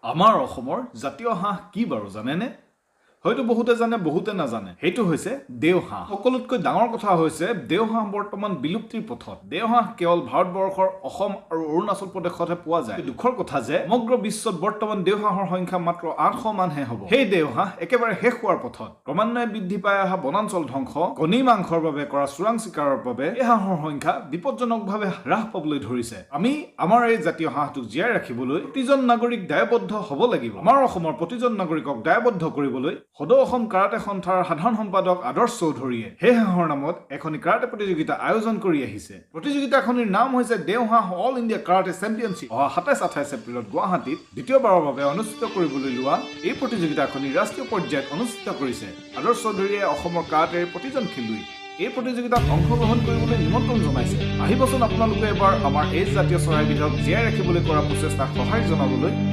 আমাৰ অসমৰ জাতীয় হাঁহ কি বাৰু জানেনে? হয়তো বহুতে জানে, বহুতে নাজানে। সেইটো হৈছে দেওহাঁহ। সকলোতকৈ ডাঙৰ কথা হৈছে, দেওহাঁহ বৰ্তমান বিলুপ্তিৰ পথত। দেওহাঁহ কেৱল ভাৰতবৰ্ষৰ অসম আৰু অৰুণাচল প্ৰদেশতহে পোৱা যায়। দুখৰ কথা যে সমগ্ৰ বিশ্বত বৰ্তমান দেওহাঁহৰ সংখ্যা মাত্ৰ 800 মানহে হ'ব। সেই দেওহাঁহ একেবাৰে শেষ হোৱাৰ পথত। ক্ৰমান্বয়ে বৃদ্ধি পাই অহা বনাঞ্চল ধ্বংস, কণী মাংসৰ বাবে কৰা চোৰাং চিকাৰৰ বাবে এই হাঁহৰ সংখ্যা বিপদজনকভাৱে হ্ৰাস পাবলৈ ধৰিছে। আমি আমাৰ এই জাতীয় হাঁহটোক জীয়াই ৰাখিবলৈ প্ৰতিজন নাগৰিক দায়বদ্ধ হ'ব লাগিব। আমাৰ অসমৰ প্ৰতিজন নাগৰিকক দায়বদ্ধ কৰিবলৈ সদৌ অসম কাৰাটে সন্থাৰ সাধাৰণ সম্পাদক আদৰ্শ চৌধুৰীয়ে সেই হাঁহৰ নামত এখনি কাৰাটে প্ৰতিযোগিতা আয়োজন কৰি আহিছে। প্ৰতিযোগিতাখনিৰ নাম হৈছে দেওহাঁহ অল ইণ্ডিয়া কাৰাটে চেম্পিয়নশ্বিপ। অহা 27, 28 এপ্ৰিলত গুৱাহাটীত দ্বিতীয়বাৰৰ বাবে অনুষ্ঠিত কৰিবলৈ লোৱা এই প্ৰতিযোগিতাখনি ৰাষ্ট্ৰীয় পৰ্যায়ত অনুষ্ঠিত কৰিছে। আদৰ্শ চৌধুৰীয়ে অসমৰ কাৰাটেৰ প্ৰতিজন খেলুৱৈ এই প্ৰতিযোগিতাত অংশগ্ৰহণ কৰিবলৈ নিমন্ত্ৰণ জনাইছে। আহিবচোন আপোনালোকে এবাৰ আমাৰ এই জাতীয় চৰাইবিধক জীয়াই ৰাখিবলৈ কৰা প্ৰচেষ্টাক সঁহাৰি জনাবলৈ।